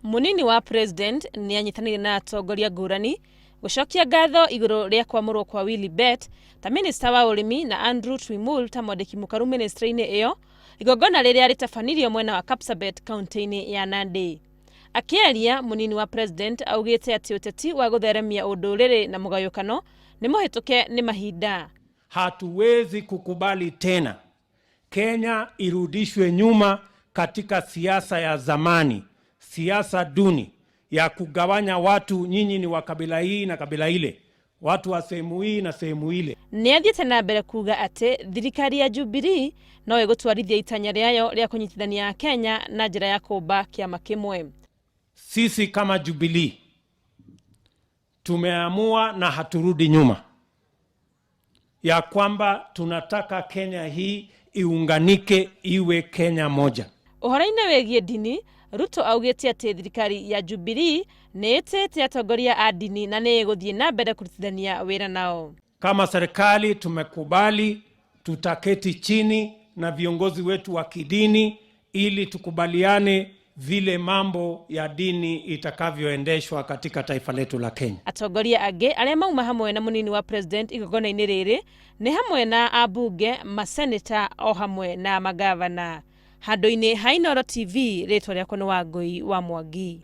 Mũnini wa President nĩ anyitanĩire na atongoria ngũrani gũcokia ngatho igũrũ rĩa kwamũrwo kwa Willy Bett ta minista wa ũrĩmi na Andrew Tuimul ta mwandĩki mũkaru ministry-inĩ ĩyo, igongona rĩrĩa rĩtabanirio mwena wa Kapsabet kaunti-inĩ ya Nandi. Akĩaria, mũnini wa President augĩte atĩ ũteti wa gũtheremia ũndũrĩrĩ na mũgayũkano nĩ mũhĩtũke nĩ mahinda. Hatuwezi kukubali tena Kenya irudishwe nyuma katika siasa ya zamani, siasa duni ya kugawanya watu, nyinyi ni wa kabila hii na kabila ile, watu wa sehemu hii na sehemu ile. Nĩ athiĩte na mbere kuga atĩ thirikari ya Jubilee no ĩgũtwarithia itanya rĩayo rĩa kũnyitithania Kenya na njĩra ya kũmba kĩama kĩmwe. Sisi kama Jubilee tumeamua na haturudi nyuma ya kwamba tunataka Kenya hii iunganike iwe Kenya moja. Ũhoro-inĩ wĩgiĩ ndini, Ruto augĩte atĩ thirikari ya Jubilee nĩ ĩtĩte atongoria a ndini na nĩ ĩgũthiĩ na mbere kũrutithania wĩra nao. Kama serikali tumekubali tutaketi chini na viongozi wetu wa kidini ili tukubaliane vile mambo ya dini itakavyoendeshwa katika taifa letu la Kenya. Atongoria angĩ arĩa mauma hamwe na mũnini wa president igongona-inĩ rĩrĩ nĩ hamwe na ambunge, maseneta o hamwe na magavana. Handũ-inĩ ha Inooro TV, rĩtwa rĩakwa nĩ Wangũi wa Mwangi.